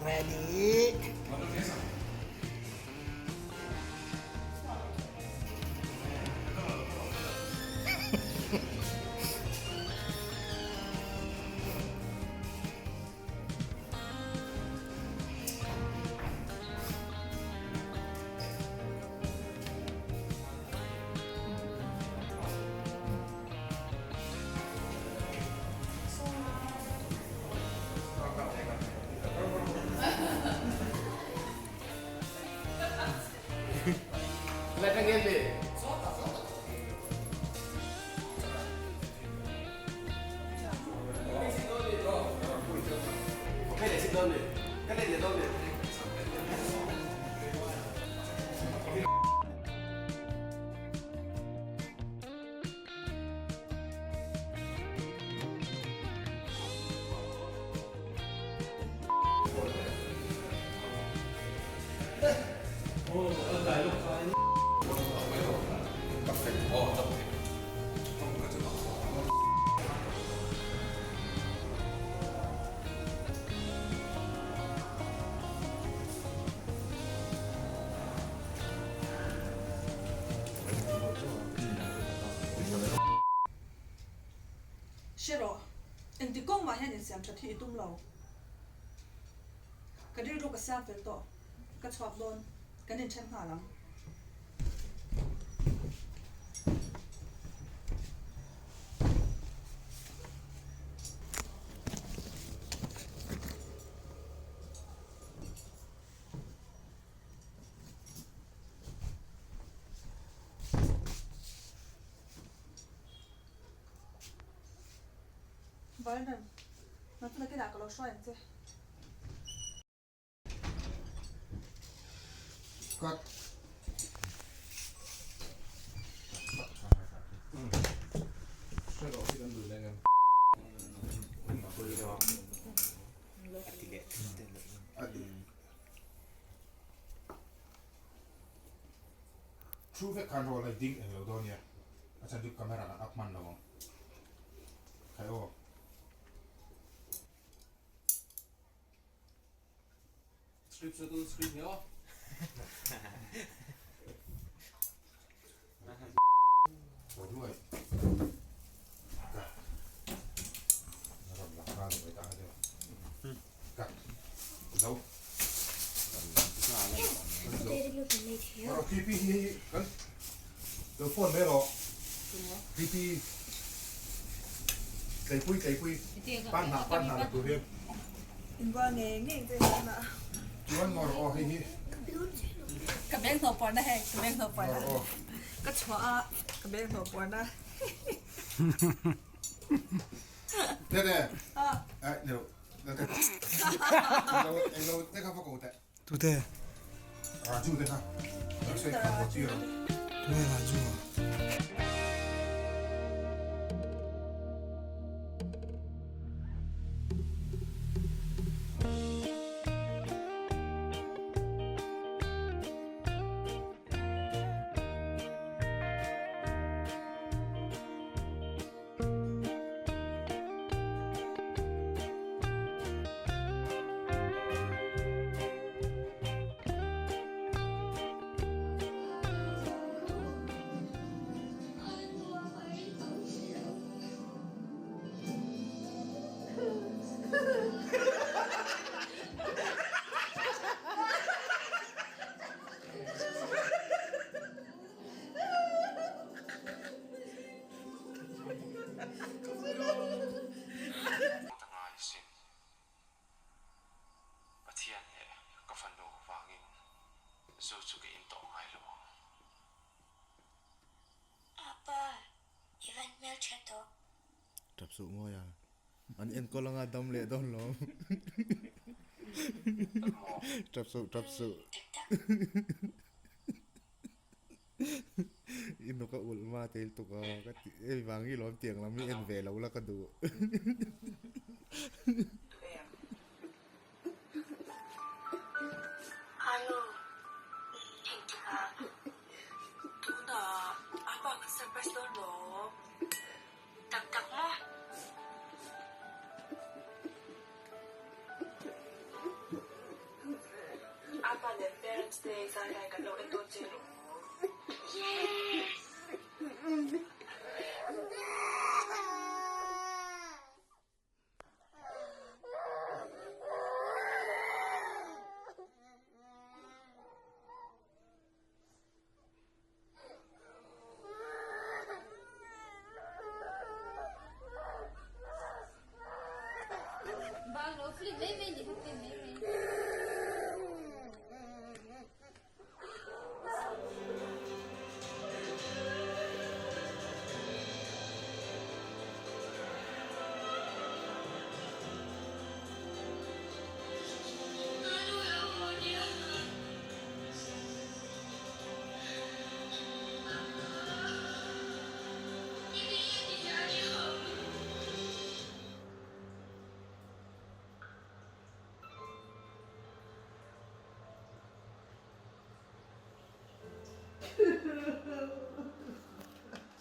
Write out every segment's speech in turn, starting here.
Ready. Hre rawh, engti kawng mah hian insiam that hi i tum lo. Ka rilru ka siam fel tawh, ka chhuak dawn, kan inthen nghal ang. Brandon, nang chu nakinah ka lo hruai ang che. Cut. Thu vek khan rawh lai ding englo dawn nia a chhan chu camera kan up hman lo ang khai aw. Script chu tun script ni aw. Ruai. Ka. Ram la kha lo ta de. Ka. Zo. Ro TP hi kan lo phone mai rawh. TP Tleipui tleipui pan hnah pan hnah la tur hian. Inbual ngei ngei che hian a. Chuan maw rawh aw hei hi. Ka beng hnawh puarna hei ka beng hnawh puarna. Ka chhuah a ka beng hnawh puarna. Tete. Eh ni lo. Englo englo te kha va ko teh. Tute. Raju te kha. Raju. Tunge Raju a? Ta ngai sin. Pathian leh ka fanu vangin zu chu ka in tawh ngai lo ang. Apa, i van hmel tha tawh. Tap suh mawi a, an enkawl anga dam leh dawn lo. Tap suh, tap suh. I nuk a ulh ma tel tuk a ka ti hei vang hi lawm tiang lam hi en ve lo la ka duh. Anu engtikah tunah apa ka surprise dawn maw? Tak tak maw? Apa nen parents day zan hian kan lo en dawn che rawh. Yes!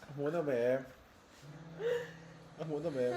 A hmuh nawm em? A hmuh nawm em?